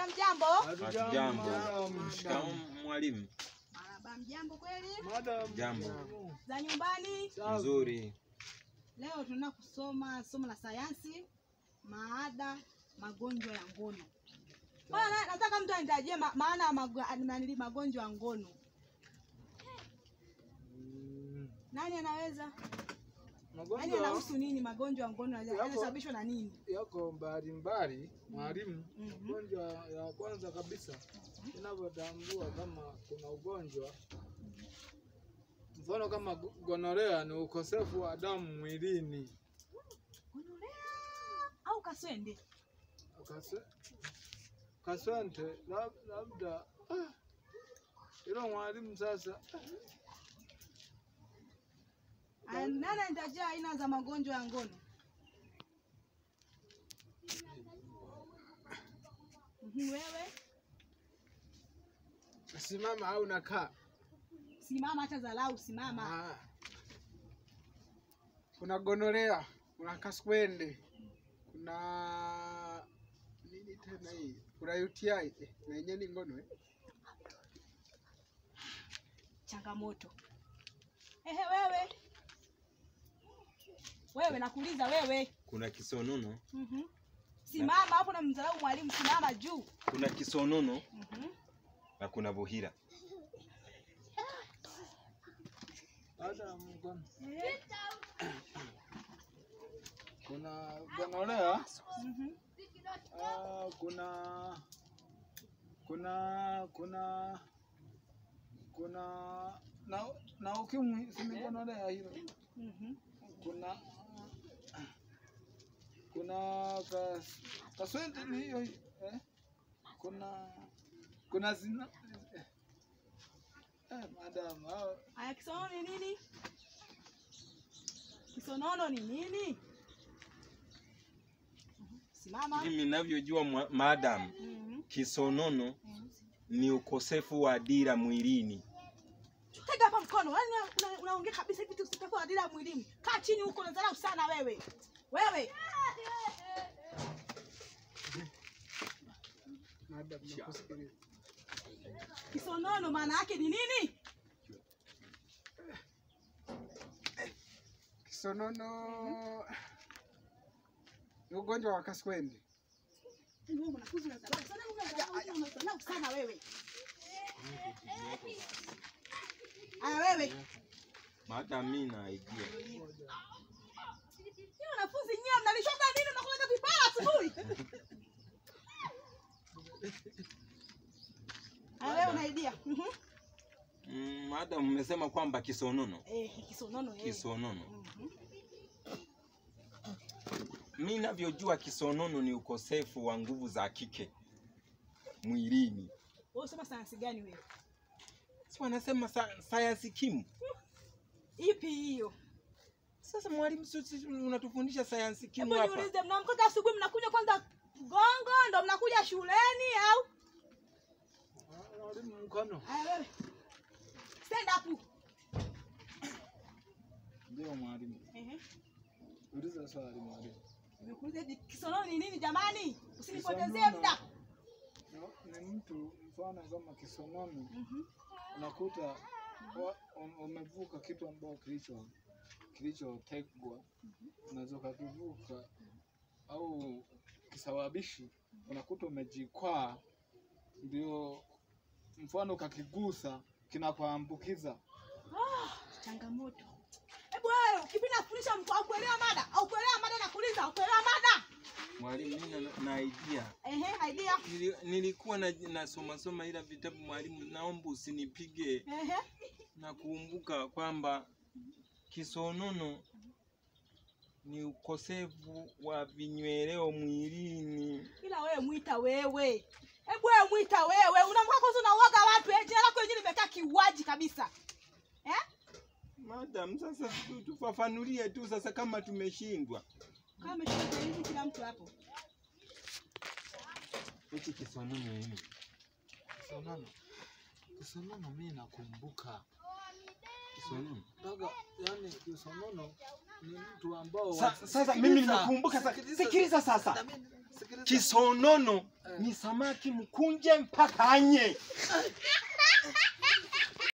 Hamjambo? Hatujambo. Shikamoo mwalimu. Marhaba, mjambo kweli? Madam. Jambo. Za nyumbani? Nzuri. Leo tunaenda kusoma somo la sayansi, maada magonjwa ya ngono. Bwana, nataka mtu anitajie maana ya magonjwa ya ngono. Nani anaweza? Nani anahusu nini magonjwa ya ngono yanasababishwa na nini? Yako mbalimbali mwalimu. Ugonjwa ya kwanza kabisa tunavyotambua kama kuna ugonjwa, mfano kama gonorea ni ukosefu wa damu mwilini. Gonorea au kaswende? Kaswende labda ilo mwalimu sasa. Nani anatajia aina za magonjwa ya ngono? Wewe? Simama au nakaa? Simama, acha dharau, simama. Kuna gonorea, kuna kaswende, kuna nini tena hii? Kuna UTI, na yenyewe ni ngono eh? Changamoto. Ehe, wewe. Wewe nakuuliza wewe. Kuna kisonono. Simama hapo na mdharau mwalimu, simama juu. Kuna kisonono. Na kuna buhira. Kuna gonorea. Kuna kuna kuna kuna na ukimwi, si gonorea hilo. Kuna kuna kaswende ni hiyo eh? Kuna zina madam. Aya, kisonono ni nini? Kisonono ni nini? Simama. Mimi ninavyojua madam, kisonono ni ukosefu wa dira mwilini. Tega hapa mkono. Yaani unaongea kabisa hivi tu ukosefu wa dira mwilini. Kaa chini huko, unadharau sana wewe. Wewe. Madam, nakusikiliza. Kisonono maana yake ni nini? Kisonono ni ugonjwa wa kaswende. Wewe mwanafunzi unadharau sana, unadharau sana wewe. Aya wewe. Madam, mimi na idea. Nyinyi wanafunzi nyinyi mnalishoka nini mnakuleta vipara asubuhi? Aya wewe una idea? Madam, mmesema kwamba kisonono. Kisonono eh. Kisonono. Mimi ninavyojua kisonono ni ukosefu wa nguvu za kike mwilini. Wewe unasoma sayansi gani wewe? Si wanasema sayansi kimu. Ipi hiyo? Sasa mwalimu, unatufundisha sayansi kimu hapa. Hebu niulize, mnaamka asubuhi mnakunywa kwanza gongo ndo mnakuja shuleni au? Mwalimu mkono. Aya wewe. Stand up. Ndio mwalimu. Uliza swali mwalimu. Nimekuuliza kisonono ni nini jamani? Usinipotezee muda. Ni mtu mfano kama kisonono. Unakuta umevuka kitu ambacho kilichotegwa. Unaweza kukivuka au kisababishi, unakuta umejikwaa, ndio mfano ukakigusa kinakuambukiza. Changamoto. Hebu wewe ukipenda kufundisha mtu au kuelewa mada, au kuelewa mada na kuuliza, au kuelewa mada. Mwalimu, mimi na idea. Ehe, idea. Nilikuwa nasoma soma ila vitabu mwalimu, naomba usinipige. Ehe. Na kukumbuka kwamba kisonono ni ukosefu wa vinyweleo mwilini. Ila wewe mwita wewe. Hebu wewe mwita wewe. Unamka kwanza unauaga watu. Jina lako lenyewe limekaa kiuaji kabisa. Eh? Madam, sasa tufafanulie tu sasa kama tumeshindwa. Kama umeshindwa hivi kila mtu hapo. Hichi kisonono nini? Kisonono. Kisonono mimi nakumbuka. Kisonono. Baba, yani kisonono ni mtu ambao sasa mimi nimekumbuka sasa. Sikiliza sasa. Kisonono Ni samaki mkunje mpaka anye.